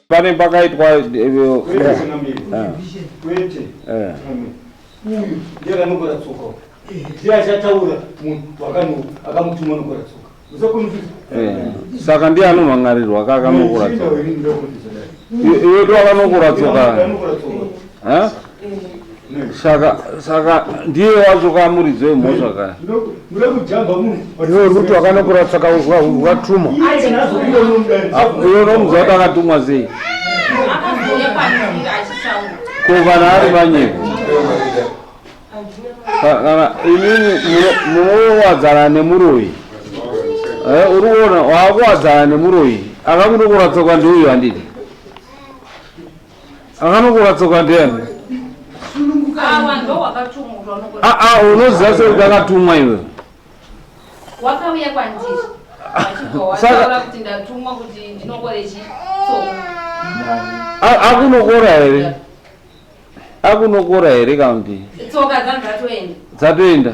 Pane pakaitwa kwete uyu ndiye akanokora tsoka ndiye achataura munhu akamutuma nokora tsoka. Saka ndiye anomhan'arirwa ka akanokora tsoka? Iwe to akanokora tsoka. Saka saka ndiye wacho ka muridzi wemhosva ka? Iwe uri kuti wakanokora tsoka watumwa. Iwe unomuziva kuti akatumwa sei? Ko kana ari manyepo? Kana imini munowadzana nemuroyi, uri kuona waakuwadzana nemuroyi akakunokora tsoka ndiuyu, handiti? Akanokora tsoka ndiani? Aa, unoziva sekuti akatumwa iwe? Wakauya kwandiri achibva wataura kuti ndatumwa kuti ndinokore chitsoka. Akunokora here? Akunokora here kana kuti tsoka dzangu dzatoenda? Dzatoenda.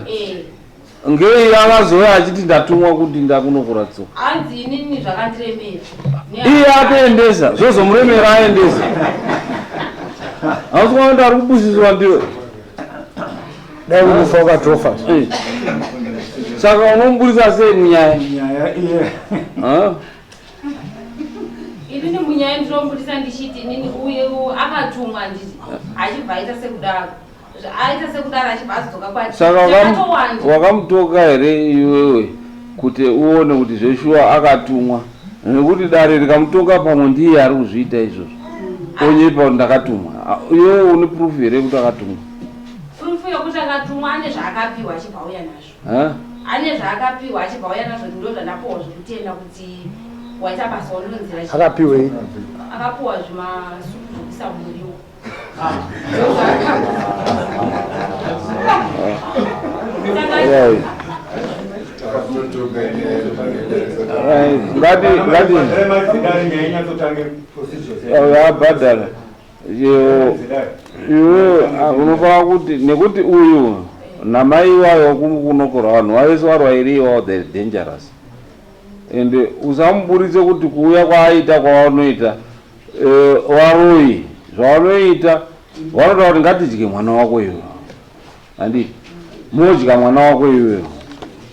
Ngei akazouya achiti ndatumwa kuti ndakunokora tsoka? Hanzi inini zvakandiremera. Iye atoendesa, zvozomuremera aendesa. Hausi kuona kuti ari kupusiswa ndiwe? Dai unofa wakatofa. Saka unomuburisa sei munyaya? Inini munyaya ndinomburisa ndichiti inini uye akatumwa, nditi achibva aita sekudaro, aita sekudaro, achibva azodzoka kwati. Saka wakamutoka here iwewe kuti uone kuti zveshuwa akatumwa? Nekuti dare rikamutonga, pamwe ndiye ari kuzviita izvozvo, onyepa kuti ndakatumwa. Iwewe une proof here kuti akatumwa? Proof yokuti akatumwa, ane zvaakapiwa achibva auya nazvo. Ane zvaakapiwa achibva auya nazvo, ndo zvandapiwa zvekutenda kuti waita basa wandonzira. Akapiwei? Akapiwa zvimasupu zvokuisa muriwo. Ngati ngati abhadhara iwe unofanira kuti nekuti uyu namai iwayo kunokora vanhu vavese varwairi iwawo, they're dangerous, and usamuburitse kuti kuuya kwaaita kwavanoita varoyi, zvavanoita vanoda kuti ngatidye mwana wako iwe, handii? Modya mwana wako iwewe,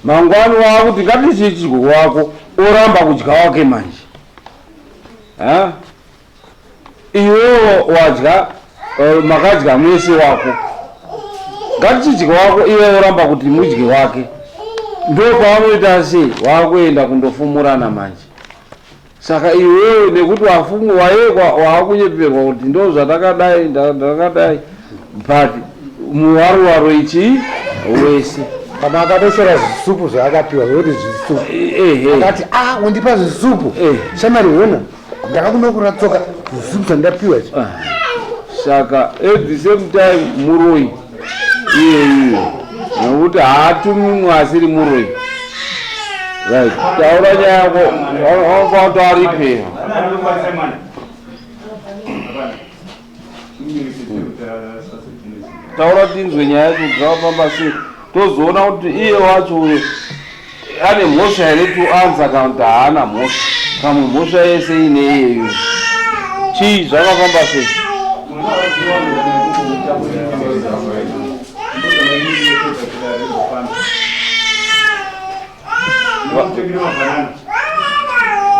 mangwani waakuti ngatichidye wako, oramba kudya wake manje. Ha, iwewo wadya, makadya mwese wako, ngatichidya wako, iwe oramba kuti mudye wake. Ndo pavanoita sei, waakuenda kundofumurana manje. Saka iwewe nekuti wayekwa, waakunyeperwa kuti ndo zvatakadai, ndakadai, but muwaruwaro ichi wese. Kana akatoshora zvisupu zvaakapiwa zvekuti zvisupu, akati a undipa zvisupu, shamari hona ndakakunokura tsoka, zvisupu zvandapiwa izvi. Saka at the same time muroyi iyeyiyo, nekuti haatumi mumwe asiri muroyi, right? Taura nyaya yako, anofanira kuti aripe. Taura tinzwe nyaya yacho kuti zvakafamba sei, tozoona kuti iye wacho uyo ane mhosva here to answer kana kuti haana mhosva. Kamwe mhosva yese ine iyeyo. Chii, zvakafamba sei?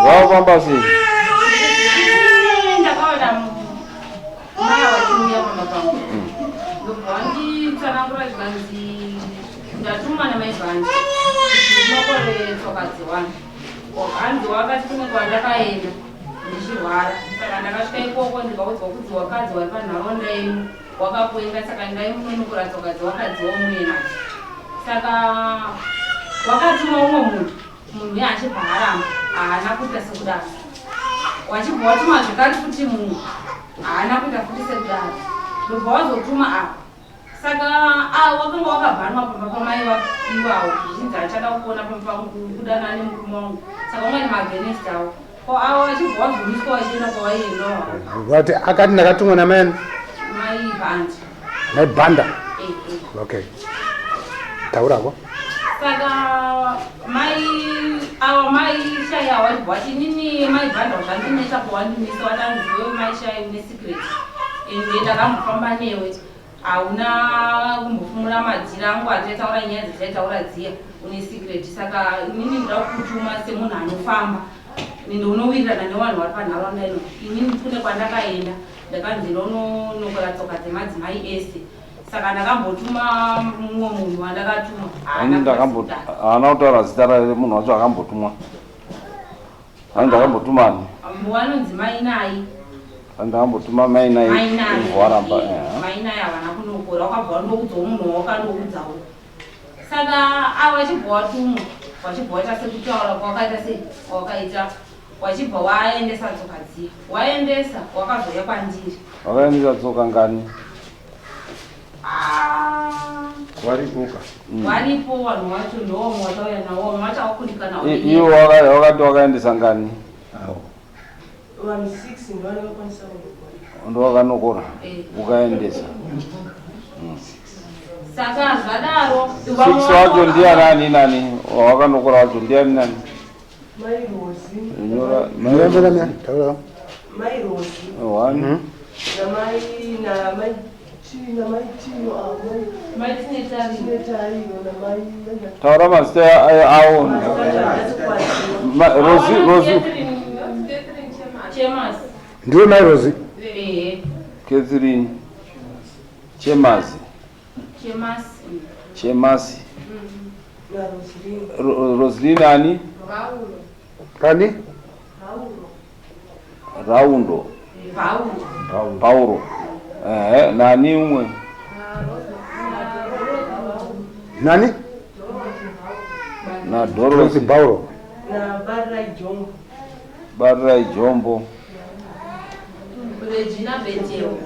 Zvakafamba sei? Ndakaona mai vachiuya pamba pangu, ndobva vanditsanangura zvikanzi ndatumwa namai Bhandi ndinokore tsoka dzevanhu. Hanzi wakati kune kwandakaenda ndichirwara, saka ndakasvika ikoko ndikaudzwa kuti wakadzi wari panharaunda yenyu wakakuenga, saka ndaimunonokora tsoka dzewakadzi womuye nadzo. Saka wakatuma umwe munhu, munhu uye achibva aramba, haana kuita sekudaro. Wachibva watuma zvekare futi munhu, haana kuita futi sekudaro. Ndobva wazotuma apa. Saka ah, wakanga wakabhanwa pamba pamai iwawo zvichinzi achada kuona pamba pangu kudanana nemurume wangu saka wanga nemagenest awo ko awo achibva wabvumiswa wachienda kwawaiendawo vati akati ndakatumwa namai ani mai bhanda mai bhanda eh, eh. Okay, taurako. Saka mai ava mai shai ava vachibva vati inini mai bhanda zvandinetsa pawandimisa watanziwe mai shai une secret ende ndakambofamba newe hauna kumbofumura madhiri angu ataitaura nyaya dzataitaura dziya une secret saka inini ndoda kukutuma semunhu anofamba ende unowirirana nevanhu vari panharaunda ino inini kune kwandakaenda ndakanzi ndononokora tsoka dzemadzimai ese saka ndakambotuma mumwe munhu wandakatuma haana kutaura zita remunhu wacho akambotumwa. Hanzi ndakambotuma ani? Wanonzi Mainai. Hanzi ndakambotuma Mainai. Mainai. Waramba. Mainai havana kunokora wakabva wandoudzawo munhu wawakandoudzawo. Saka ava vachibva watumwa wachibva waita sekutaura kwawakaita sei wakaita wachibva waendesa tsoka dziya waendesa wakazouya kwandiri. Wakaendesa tsoka ngani? Ah. Waripoka. Varipo vanhu vacho ndowamwe watauya nawo vamwe vacho vakundikana. Iwo wakati wakaendesa ngani? Vanhu 6 ndovanokwanisa kunokora. Ndowakanokora Eh. ukaendesa. Saka zvadaro Six wacho ndianani nani? Wakanokora wacho ndiani nani? Mai Rozi. Nyora. Nyora, taura. Mai Rozi. One. Namai namai namai Tino avo. Mai Tinetari. Tinetariyo namai. Taura mazita awo. Rozi Rozi. Chemas. Ndiwe mai Rozi? Ehe. Catherine Chemazi. Chemas. Chemasi. Na Roslin. Roslin ani? Kani? Raundo. Pauro. Pauro. Ehe, nani umwe? Nani? Na Rozi Dorothy Bauro. Na Barai Jombo. Barai Jombo. Regina Beteo.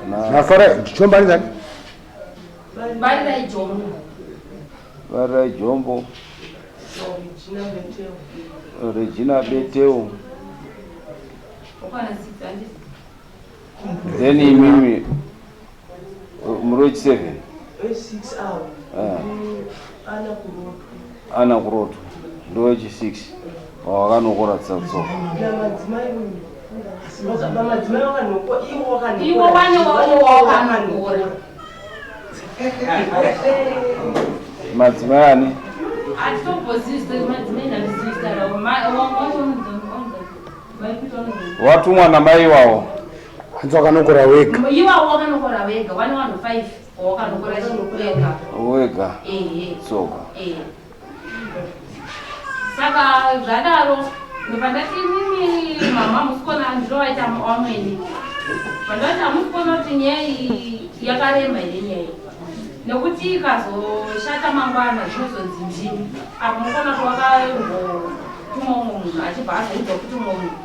Na Nafara chombani zani? Barai Jombo. Barai Jombo. Regina Beteo. Regina Beteo. Wakwana six handiti? Then imimi muri wechi 7. 6 avo. Ah. Ana Kuroto. Ana Kuroto ndowechi 6 wawakanokora tsoka. Namadzimai uyu. Vamadzimai vakanokora ivo vakanokora. Ivo vane wavo wakanokora. Madzimai ani? Hatitombozivisi madzimai handizivisi rawo. Wamwe wacho unonzi maikuti vanonzi. Watumwa namai iwawo. Hanzi wakanokora wega. Iwawo wakanokora vega vane vanhu 5 wawakanokora wega. Wega. Ehe. Tsoka. Eh. Saka zvadaro ndobva ndati mimi mama musikona ndinovaita vamwene vandati hamusikona kuti nyaya iyi yakarema here nyaya iyi nekuti ikazoshata mangwana zvinozonzi ndini apo mukona kuti wakambotuma umwe munhu achibva azoudza kuti umwe munhu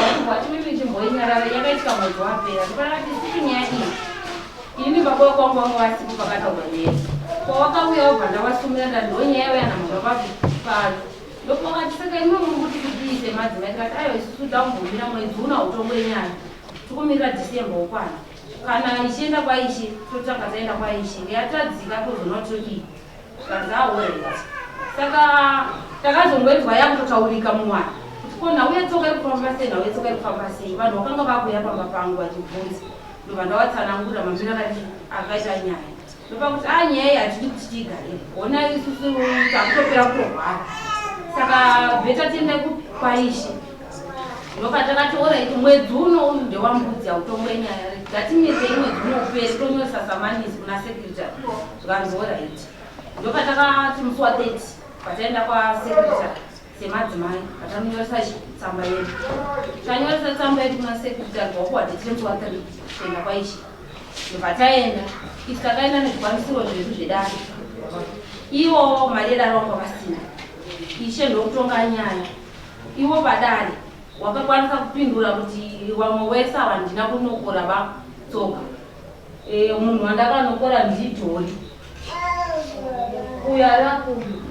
achibva ati mimi chimboinyarara yakaitika mwedzi wapera ndopandakati sisi nyaya iyi ini baba kwangu vanga vasipo pakataurwa nyaya kwawakauya wabva ndavasumira ndati ndo nyaya yauya namama pano ndopakati saka imi muri kuti kudii semadzimai tikati aiwa isusu takumbomira mwedzi una utongo yenyaya tikumirira December ukwana kana ichienda kwaishe totanga taenda kwaishe yatadzika tozoona todii zvikanzi alright. Saka takazongoenzwa yakutotaurika muwana kuti ko nhau yetsoka iri kufamba sei, nhau yetsoka iri kufamba sei. Vanhu vakanga vakuuya pamba pangu vachibvunza ndobva ndavatsanangurira mamiro akati akaita nyaya ndopakuti a nyaya iyi hatidi kuti tiigarire ona isusu takutopera kutorwara saka better tiende kwaishe. Ndopatakati alright mwedzi uno uyu ndewambudzi hautongwe nyaya ngatimirei mwedzi uno upere tonyoresa samanisi kuna secretary zvikanzi alright. Ndopatakati musi wa30 pataenda kwasecretary semadzimai patanonyoresa tsamba yedu tanyoresa tsamba yedu kuna secretary wakuwadhetire musi wa3 kuenda kwaishe. Ndobva taenda isu takaenda nezvikwanisiro zvedu zvedare ivo mari yedare vanga vasina ishe ndokutonga nyaya ivo padare wakakwanisa kupindura kuti vamwe wese ava handina kunokora vatsoka. Eh, munhu wandakanokora ndidhori uyo ari akuyu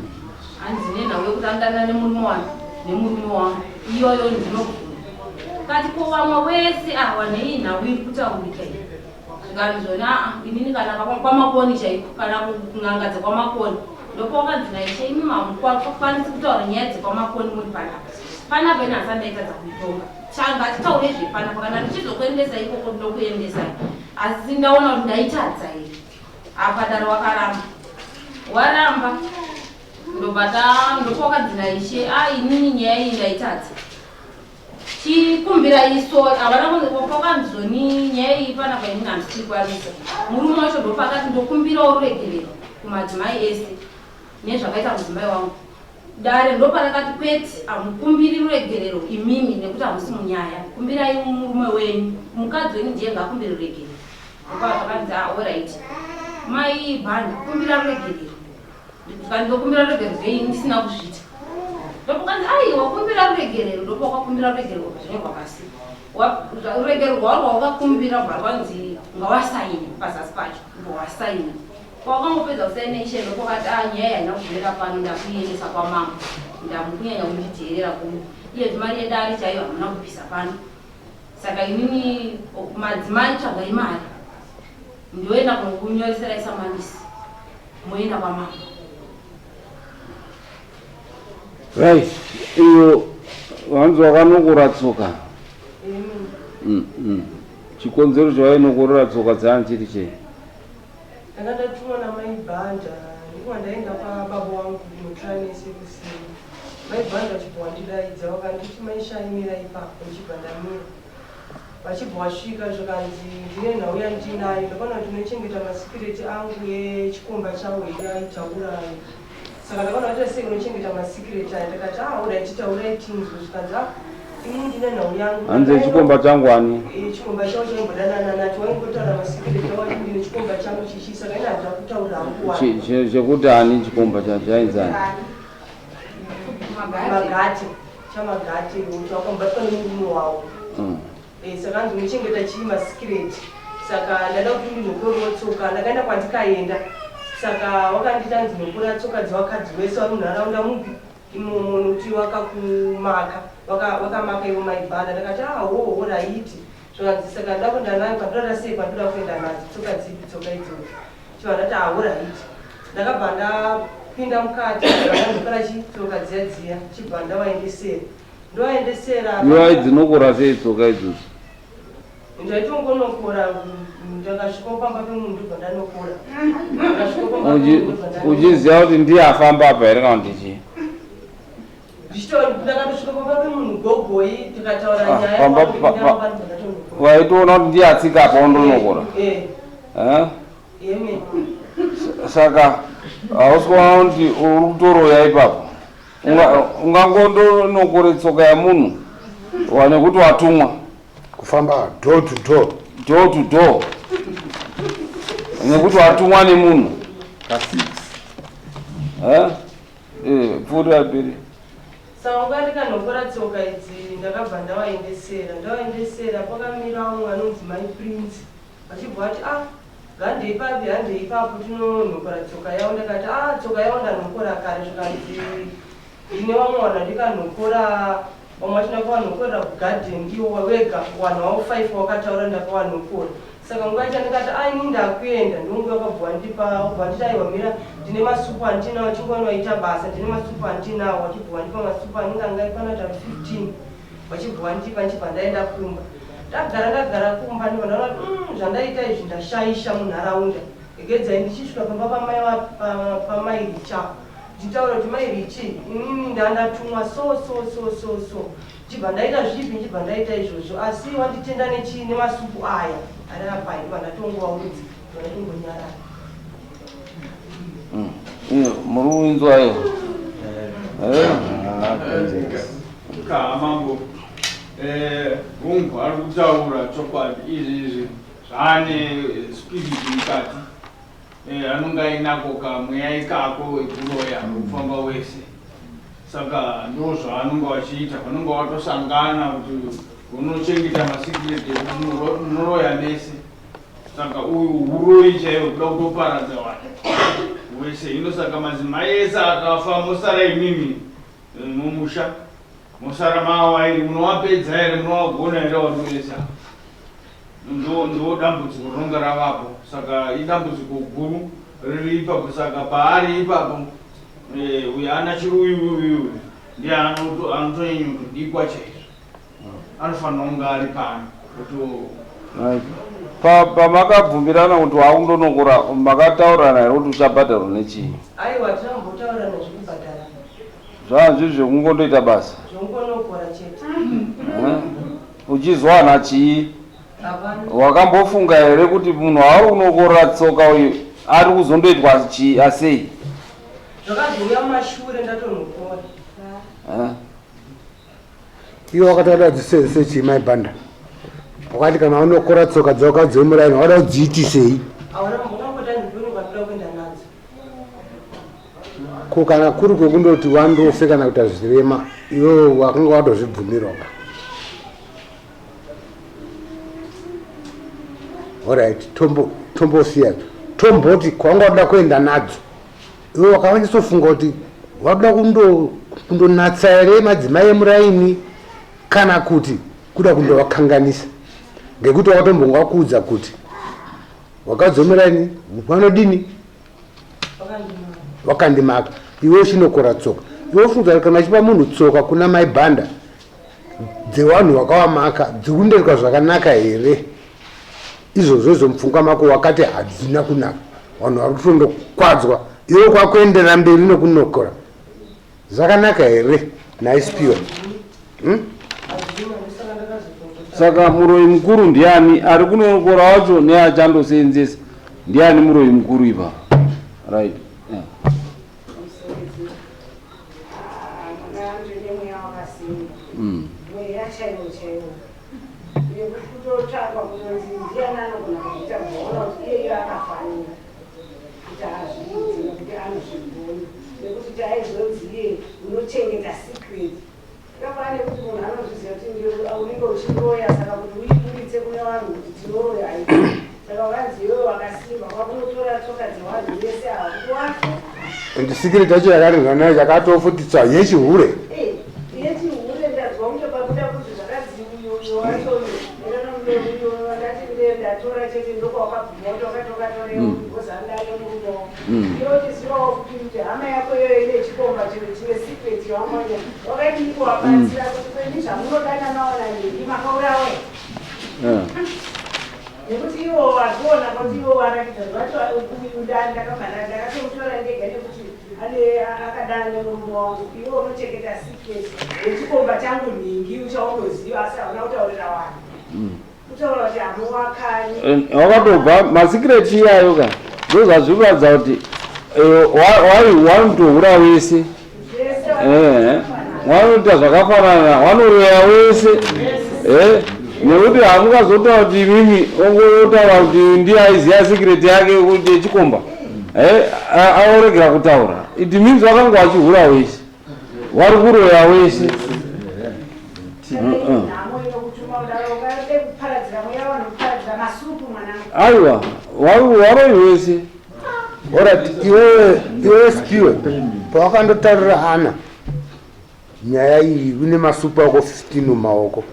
hanzi nenhau yekuti andanana nemurume wangu nemurume wangu iyoyo ndinobvuma kati ko vamwe wese awa nei nhau iri kutaurika iyi zvikanzi zvona aa inini kana kwamakoni chaiko kana kun'anga dzekwamakoni ndopawakanzi naishe imi mamukwanisi kutaura nyaya dzekwamakoni muri panapa panapa ini hasati ndaitadza kuitonga Ngatitaure zvepanapa kana ndichizokuendesa ikoko ndinokuendesai asi ndaona kuti ndaitadza here apa dare wakaramba waramba ndobva ta ndopawakanzi naishe a inini nyaya iyi ndaitadza chikumbira iso havana pakanzoni nyaya iyi panapa inini handisi kuikwanisa murume wacho ndopakati ndokumbirawo ruregerero kumadzimai ese nezvakaita mudzimai wangu Dare ndoparakati kwete hamukumbiri ruregerero imimi nekuti hamusi munyaya kumbirai murume wenyu mukadzi wenyu ndiye ngaakumbire ruregerero ndopazvakanzi ah alright mai bhanda kumbira ruregerero ndikandokumbira ruregerero zvei ndisina kuzviita ndopakanzi aiwa kumbira ruregerero ndopawakakumbira ruregerero zvinyorwa pasi ruregerero rwauri wakakumbira rwarwanzi ngawasaina pazasi pacho ndowasaina Pawakangopedza kusaina ishe ndopakati ah nyaya haina kugumira pano ndakuiendesa kwamambo ndamukunyanya kundidheerera kuno iyezvi mari yedare chaiyo hamuna kubvisa pano saka inini madzimai tsvagai mari ndoenda kunokunyoreserai samanisi moenda kwamambo. Right iyo vanzi wakanokora tsoka Chikonzero chawainokorera tsoka dzani chiri chei? Ndanga ndatumwa namai Bhanda ndiko ndaenda kwababa wangu kunotsvanese kuseni. Mai Bhanda vachibva wandidaidza vakanditi mai Shai mira ipapo ndichibva ndamira. Vachibva wasvika zvikanzi ndine nhau yandinayo ndakaona kuti unochengeta masikireti angu echikomba chawo here aitaura ayo. Saka ndakaona kuti sei unochengeta masikireti aya ndikati ah alright taurai tinzwe zvikanzi ah ini ndine nhau yangu. Hanzi echikomba changu ani? Chikomba chavo chaimbodanana nacho waingotaura masikireti awo achiti ndine chikomba changu chichi saka ini handina kutaura hangu wani. Chekuti ani chikomba chacho chainzi ani? Magate chamagate iwocho wakambobatwa nemurume wavo. Eh, saka hanzi unochengeta chii masikireti saka ndada kuti ndinokorewo tsoka ndakaenda kwandikaenda saka wakanditi hanzi nokora tsoka dzevakadzi wese vari munharaunda mupi imomo nokuti wakakumaka wakamaka ivo maibhanda ndakati ah ho raiti zvakanzi saka nda kuenda nayo kwandoda sei kwandoda kuenda nadzo tsoka dzipi tsoka idzodzo chibva ndati ah horaiti ndakabva ndapinda mukati ndandokora chi tsoka dziya dziya chibva ndavaendesera Ndoendesera. Iwai dzinokora sei tsoka idzodzo? Ndaitongonokora ndakasvika pamba pemunhu ndobva ndanokora. Uchiziva kuti ndiye afamba apa here kana kuti chii? Ndakatosvika pamba pemunhu gogoi tikataura ah, nyaya. Waitoona kuti ndiye atsika apa wondonokora. Eh. Eh? Saka hausi kuona kuti uri kutoroya ipapo? Ungangondonokore tsoka yamunhu nekuti watumwa kufamba door to door door to door nekuti watumwa nemunhu eh? Eh, pfuurira mberi. Saka nguva ndikanokora tsoka idzi ndakabva ndavaendesera ndavaendesera pakamira umwe anonzi mai Prince vachibva vati ah Handei papi handei ipapo tinonhokora tsoka yavo ndakati ah tsoka yavo ndanhokora kare zvikanzi ndine vamwe vanhu vandikanhokora vamwe vacho ndakavanhokorera kugarden iwo wega vanhu vavo five wakataura ndakavanhokora saka nguva yacho ndikati ah ini ndakuenda ndonguva wakabva wandipa wabva wanditi aiwa mira ndine masupu andinawo chinguva waita basa ndine masupu andinawo wachibva wandipa masupu anenge anga aikwana kuti ari 15 vachibva vandipa ndichibva ndaenda kumba ndagara ndagara kumba ndibva ndaona kuti zvandaita izvi ndashaisha munharaunda regedzai ndichisvika pamba pamai pamai richa ndichitaura kuti mai richi inini ndandatumwa so so so so so ndichibva ndaita zvipi ndichibva ndaita izvozvo asi wanditenda nechii nemasupu aya ari apa ndibva ndatongovaudza ndibva ndatongonyarara Muri kuinzwa iyo? Eh. Kaa mambo eh, hungu ari kutaura chokwadi izvi izvi zvaane spirit mukati eh, anonga ainako kamweya ikako ekuroya kufamba wese saka ndo zvaanonga vachiita vanonga watosangana kuti unochengeta masikireti munoroya mese. Saka uyu huroyi chaiwo kuda kutoparadza vanhu wese. Hino saka madzimai ese akafa mosara imimi eh, mumusha mosara mawairi munowapedza here munowagona here vanhu vese ava? Ndo ndo dambudziko rinonga ravapo saka idambudziko guru riri ipapo saka paari ipapo eh, uyu ana chiri uyu uyu uyu ndiye anotonyanya kutodikwa chaizvo anofanira kunge ari pano Pamakabvumirana kuti wakundonokora makataurirana here kuti uchabhadharwa nechii? Aiwa, tinambotaurirana zvekubhadhara. Zvaa zviri zvekungondoita basa. Zvekungonokora chete. Uchizwana chii? Wakambofunga here kuti munhu wauri kunokora tsoka uyu ari kuzondoitwa chii asei? Zvakazouya mumashure ndatonokora. Iwe wakati wada kudzisenzese chii mai Banda? Wakati kana unokora tsoka dzako dzemuraini wada kudziitisei? Ko kana kuri kwekundoti wandofe kana kuita zvirema iwewe wakanga watozvibvumirwa ka? Alright, tombo tombosiya tomboti kwanga wada kuenda nadzo Iwe wakanyatsofunga kuti wakuda kundonatsa here madzimai emuraini kana kuti kuda kundovakanganisa ngekuti wakatombonga wakuudza kuti wakadzi wemuraini vanodini wakandimaka iwe uchinokora tsoka iwe ufunga kuti kana uchipa munhu tsoka kuna mai bhanda dzevanhu vakawamaka dzikunderwa zvakanaka here Izvozvo izvo mupfungwa mako wakati hadzina kunaka, vanhu vari kutondokwadzwa, iwe kwakuenderera mberi nokunokora. Zvakanaka here nhai Spion? Hmm? Saka muroyi mukuru ndiani ari kunokora wacho neachandoseenzesa ndiani muroyi mukuru ipapa? Right. Yeah. Mweya chaiwo chaiwo nekuti kutotsvakwa kunonzi ndiani anogona kuzviita kuzoona kuti iyeyo akafanira kuti azviite nekuti anozvigona nekuti taizonzi iye unochengeta secret Zvakafanana nekuti munhu anozviziva kuti unenge uchiroya saka kuti uiburitse kune vanhu kuti tinoroya haiti saka ukanzi iwewe wakasimba kwakunotora tsoka dzevanhu vese ava kuti wafe and secret yacho yakarinzwa nayo yakatofutitswa yechihure eh, yechihure ndazwa kunge pakuda kuti zvakanzi uyu uyu wacho uyu uyu ndati ndatora chete ndokwawakabvuma kuti wakati wakatorewo because andayo murume wangu Iwe uchizivawo futi kuti hama yako iyoyo ine chikomba chine chine secret yawamanya wakadii kuvabatsira kuti kweni zvamunodananawo nanhingi makaurawa here nekuti iwo wazviona kuti iwo warakidza zvacho uyu ndakabva ndakatomutora ndega nekuti ane akadana nemurume wangu iwe unochengeta secret yechikomba changu nhingi uchaunoziva asi hauna kutaurira vanhu Kutaura kuti hamuwakani. Eh, wakatobva masikireti iyayo ka ndozvazvikuratidza kuti eh, wanotohura wese eh, wanoita zvakafanana wanoroya wese nekuti hamungazotaura kuti imimi ongotaura kuti ndiye aiziva sikireti yake kuti yechikomba aoregera kutaura it means wakanga wachihura wese Wari kuroya wese. Aiwa, waroyi wese. Alright, iwewe iwewe Spiwe pawakandotaurira Ana nyaya iyi une masupu ako 15 mumaoko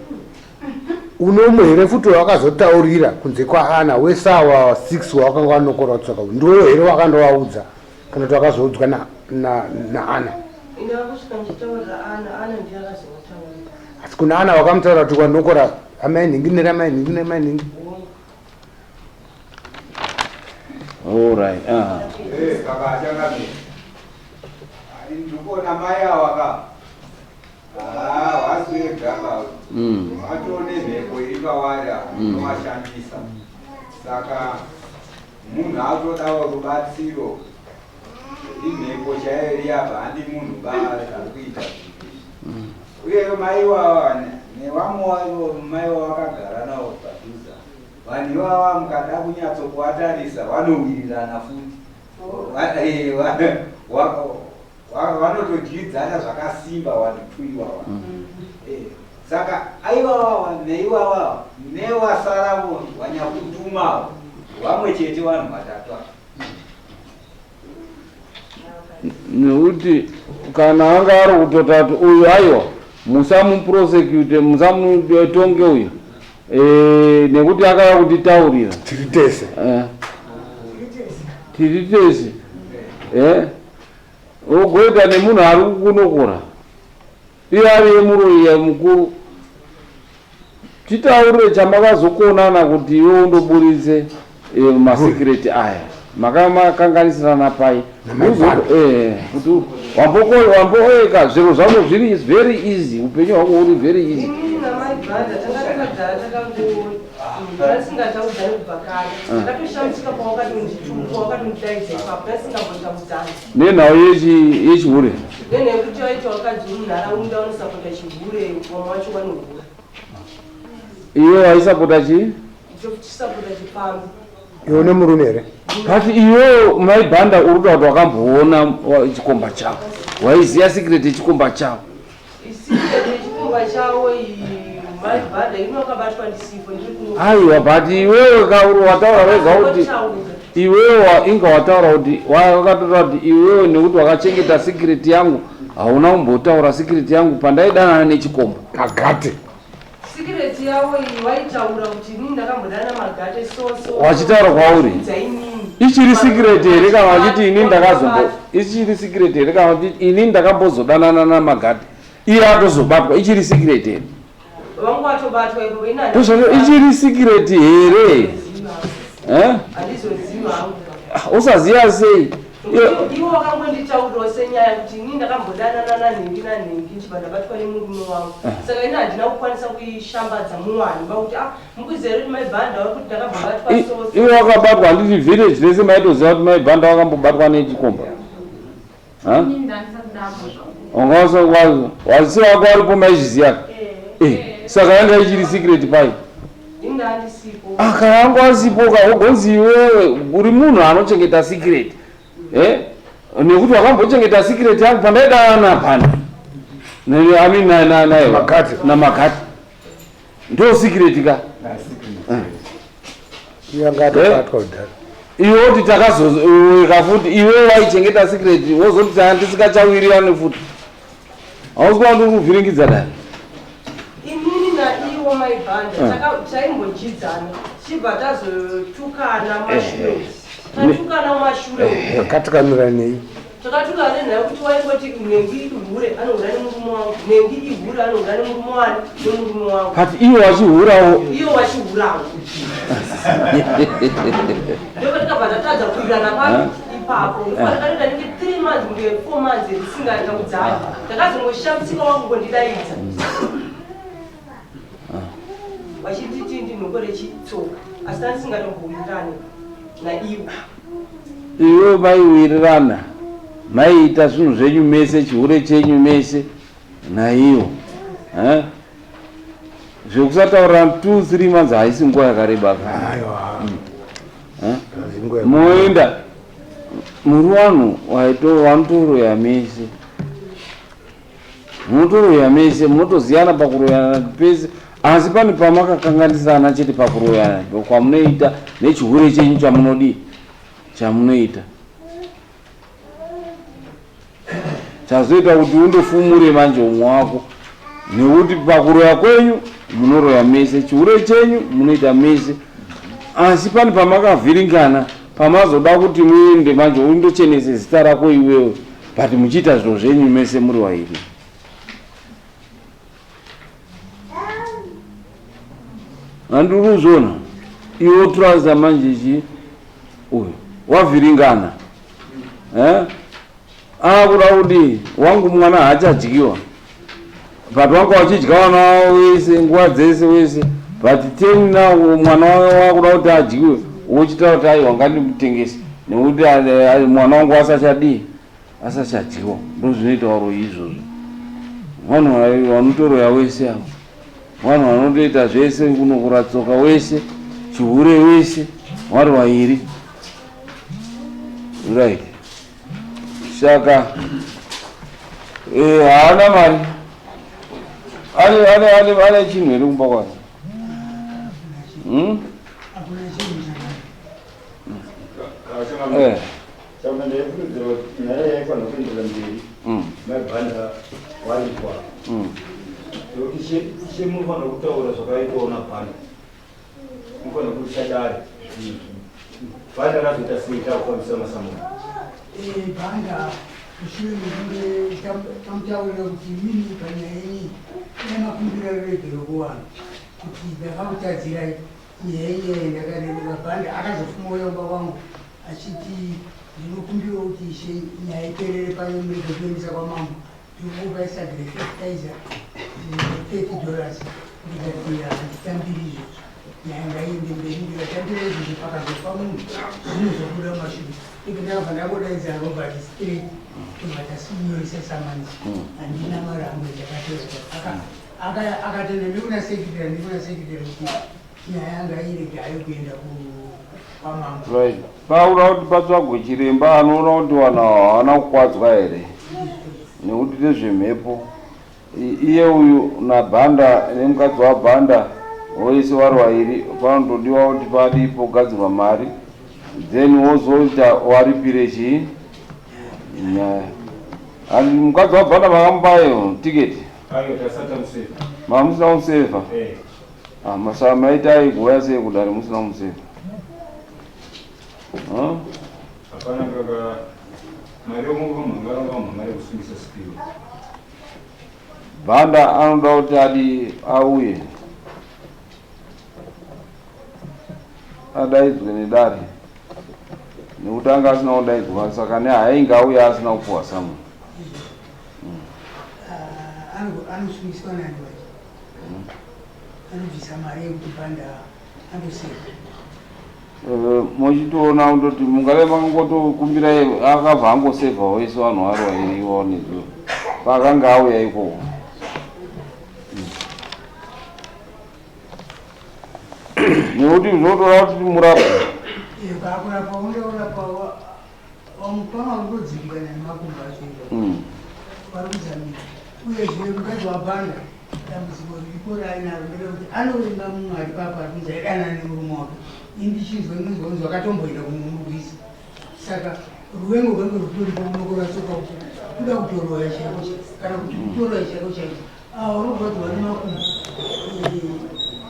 unomu here futi wakazotaurira kunze kwaana wese awa 6 wawakanga wanokora tsoka ndiwo here wakandovaudza kana kuti wakazoudzwa naana na, na asi kuna ana wakamutaura kuti wanokora amai nhingi neramai nhingi neramai nhingi Alright. Ah. Eh, baba achangamire. Ndikuona mai awa ka. Ah, wasiwega ba. Watone mhepo iri pawari apa inovashandisa. Saka Munhu akutodawo rubatsiro imhepo chaiyo iri apa handi munhu ba ari kuita zvinhu izvi uye mai ivava nevamwe wavo mai vavakagara navo padhuze vanhu ivava mukada kunyatsokuvatarisa vanowirirana futi vanotodyidzana zvakasimba vanhu two ivava saka aivawawa neiwawawa nevasaravo vanyakutumawo. Vamwe chete vanhu vatatu ava. Nekuti kana anga ari kutota kuti uyu aiwa musamuprosecute musamutonge uyu eh, nekuti akauya kutitaurira tiri tese eh. Tiri tese eh. Ugoita nemunhu ari kukunokora iye ari yemuroyi mukuru. Titaurire chamakazokonana kuti iwe undoburitse eh, masikireti aya makamakanganisirana pai eh, kuti wamboeka zviro zvako zviri very easy upenyu hwako huri very easy. Inini namai Bhanda tanga takagara takangotasingachaudzani kubva kare. Ndakatoshamisika pawakatondituka wakatondidaidza ipapo tasingambotaudzani. Nenhau yechihure. Nenhau yekuti waita wakadzi munharaunda unosapota chihure vamwe wacho vanohura. Iwe waisapota chii? Ndichisapota chipambi. Iwe une murume here? But iwe mai Bhanda uri kuda kuti wakamboona chikomba chavo. Waiziya secret yechikomba chavo. Secret yechikomba chavo iyi mai Bhanda ino wakabatwa ndisipo ndiri kuno. Aiwa but iwewe kauri wataura wega kuti iwewe inga wataura kuti wakatotaura kuti iwewe nekuti wakachengeta secret yangu hauna kumbotaura secret yangu pandaidanana nechikomba. Magate. Secret yavo iyi waitaura kuti inini ndakambodana Magate so so. Wachitaura kwauri. Ichiri secret here kana wachiti inini ndakazombo ichiri secret here kana wachiti inini ndakambozodanana naMagate iye atozobatwa ichiri secret here? Vangu vatobatwa ipo ini Ndozvazvo ichiri secret here? Eh? Handizoziva hangu. Usaziva sei? Iwo wakangonditaurirawo senyaya kuti inini ndakambodanana nanhingi nanhingi ndichibva ndabatwa nemurume wangu. Saka ini handina kukwanisa kuishambadza muwanhu vakuti ah mukuziva here kuti mai Bhanda vari kuti ndakambobatwa so so. Iwe wakabatwa handiti village rese maitoziva kuti mai Bhanda wakambobatwa nechikomba. Wasi wako waripo maizviziva. Eh, saka yanga ichiri secret pai. Ah, kana wanga wasipo ka wogonzi iwewe uri munhu anochengeta secret. Eh? Nekuti wakambochengeta secret yangu pandaidanana pano. Ne I mean na na na Makati. Na Makati. Ndo secret ka. Yanga atobatwa kudhara. Iwe woti takazoweka futi iwe waichengeta secret wozoti tisingachawirirani futi. Hausi kuva ndiri kuvhiringidza dai. Inini naiwo mai Bhanda taimbodyidzana tichibva tazotukana mashure. Tatukana mashure. Takatukanira nei? Takatukana nenhau yekuti waingoti nhengi ihure anohura nemurume wangu, nhengi ihure anohura nemurume wani nemurume wangu. But iwo wachihurawo. Iwo wachihurawo. Ndipo tikabva tatadza kuwirirana papi ipapo. Ndakatoita ndinge 3 months kunge 4 months tisingachaudzani. Ndakazongoshamisika wakungondidaidza. Vachinditi ndinokore chitsoka asi tandisingatombowirane naivo. Iwe maiwirirana maiita zvinhu zvenyu mese chihure chenyu mese naivo eh? Zvekusataurira 2 3 months haisi nguva yakareba Aiwa. Eh? Haisi nguva Moenda muri vanhu vanotoroya mese munotoroya mese munotoziyana pakuroyana pese asi pane pamakakanganisana chete pakuroyana kwamunoita nechihure chenyu chamunodii chamunoita chazoita kuti undofumure manje umwe wako nekuti pakuroya kwenyu munoroya mese chihure chenyu munoita mese asi pane pamakavhiringana pamazoda kuti muende manje undochenese zita rako iwewe but muchiita zviro zvenyu mese muri vairi. Handiri kuzviona iwe wotrasa manje chi uyu wavhiringana eh? Akuda kudii wangu mwana haachadyiwa but wanga wachidya vana wavo wese nguva dzese wese but ten now mwana wakuda kuti adyiwe wochitaura kuti aiwa ngandimutengese nekuti mwana wangu asachadii asachadyiwa. Ndozvinoita varoyi izvozvo. Vanhu vanotoroya wese avo vanhu vanotoita zvese kunokura tsoka wese chihure wese vari vairi right. Saka haana mari ane chinhu here kumba kwake? Eh. Saka ndaifungidzira kuti nyaya yaifanira kuenderera mberi maibhanda wanikwa. Nekuti ishe munofanira kutaura zvakaitwawo nabhanda. Munofanira kuisa dare. Bhanda razoita sei takufambisa masamoni? Bhanda mushure mekunge tamutaurira kuti imimi panyaya yenyu yamakumbira ruregero kuvanhu kuti ndakakutadzirai nyaya inyaya ndakareruka. Bhanda akazofuma uya kumba kwangu achiti ndinokumbirawo kuti ishe nyaya iperere pano murege kuendesa kwamambo, ndinokupai sagire fertilizer $30. Ndikati handitambiri izvozvo, nyaya ngaiende mberi. Ndikatambira izvozvo, pakazofa munhu zvinozobuda mumashure. Ipi ndakabva ndangodaidza Robert straight, tobva tasinyoresa samanisi. Handina marambo ndakatora. Akatenda ndikuna secretary, ndikuna secretary kuti nyaya yanga irege hayo kuenda kwamambo. Right, paura kuti patsvagwe chiremba anoona kuti vanhu ava havana kukwadzwa here, nekuti ndezvemhepo. Iye uyu naBhanda nemukadzi waBhanda wese vari vairi, panotodiwa kuti padi pogadzirwa mari, then wozoita waripire chii nyaya. And mukadzi waBhanda makamupayo tiketi? Ayo tasati tamusevha. Mamusina kumusevha? Eh. Ah, masa maita aigouya sei kudare musina kumusevha? Huh? Hapana kaka mari yokunga mhangara yekusungisa Sipiwe. Bhanda anoda kuti adi auye adaidzwe nedare, nekuti anga asina kudaidzwa, saka nehainge auya asina kupuwa summon. Anosungiswa nani wacho? Anobvisa mari yekuti Bhanda andoseka? Mochitoona kundoti mungave makangotokumbira, akabva angosevha wese vanhu vari vairiwo nezuro paakanga auya ikoko. Nekuti zvinotora kuti murapwe. Pakurapa undeurapa pama kutodzikana nemakumbo acho vari kuzamira. Uyezve mukadzi waBhanda, dambudziko riripo raainaro nderekuti anovenga mumwe ari papa ari kunzi aidanana nemurume wake. Ini ndichinzwa ndinonzwa kunzi vakatomboenda kumurwisa, saka ruvengo rwenge rutoripo. Kunokora tsoka uku kuda kutoroya chaiko, kana kuti kutoroya chaiko chaiko. Ava unorwadziwa nemakumbo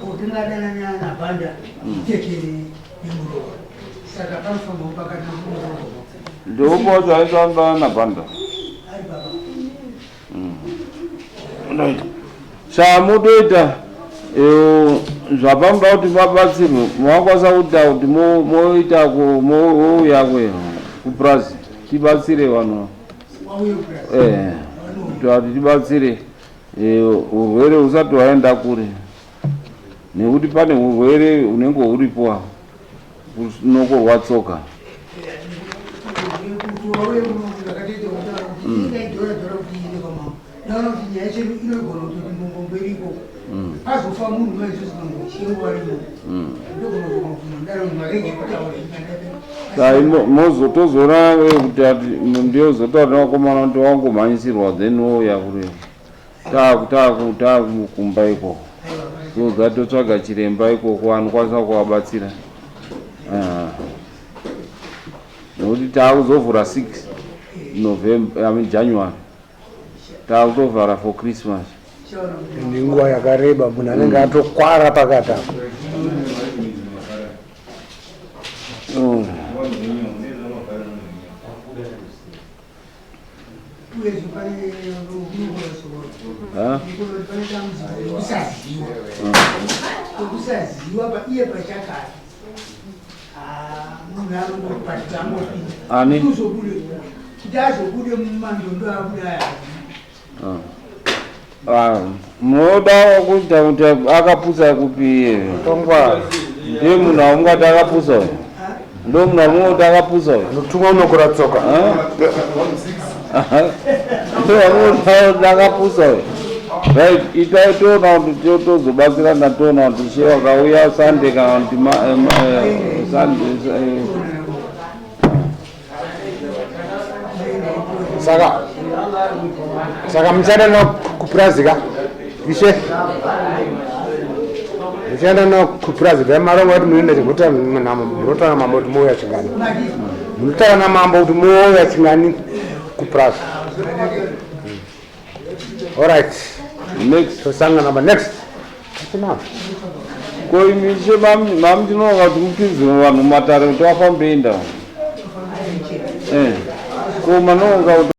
otingadanana naBhanda tete nemuroora, saka panofanirwa pakati nokumuroora. Ndeupo wacho aitamba naBhanda? Ari baba. Right. Chamutoita zvapamuda kuti vabatsirwe, makwanisa kuita kuti moita mouya kupurazi tibatsire vanhu. Wauye kupurazi? Kuti tibatsire urwere husati hwaenda kure, nekuti pane urwere hunenge huripo apo kunokorwa tsoka. Kuti wauye ndakatoita kutaura kuti ingaidhora dhora kuti iende kwamambo. Ndaona kuti nyaya chedu inogona kutoti mbongombo iriko, pazofa munhu maizvozvo mambo varimo, ndogona kuzobvuma daro marege kutaura. Sai mozotozoona kuti ati ndiyozotaura nevakomana kuti wangomhanyisirwa, then wouya kuri takumba ikoko, so that totsvaga chiremba ikoko anokwanisa kuvabatsira. Ah. Nekuti taakuzovhura 6 November, I mean January, taakutovhara for Christmas. Nenguva yakareba munhu anenge atokwara pakati apo. Uyezve pane Ha? pane dambudziko rekusaziva, rekusaziva iye pachakare. Munhu anongopatidza angopinda. Ani? Uzobude kuti azobude mumandondo abuda aya. Ah, munoda kuita kuti akapusa kupi? Tongwara. Ndiye munhu aungati akapusa uyu? Ndo munhu amunoti akapusa uyu? Anotumwa unokora tsoka. Ndo amunoti akapusa uyu? Right, itai toona kuti tozobatsirana, toona kuti she wakauya Sunday kana kuti Sunday. Saka muchaenda nao kupurazi ka, ishe? Muchaenda nao kupurazi ka? Marongo kuti munoenda chigota munotaura mambo kuti mouya chingani. Munotaura namambo kuti mouya chingani kupurazi. Alright. Next. Tosangana pa next. Atina. Ko imi che mami tinoona kuti mupinze vanhu mumatare kuti vafambe inda. Eh. Ko manonga kuti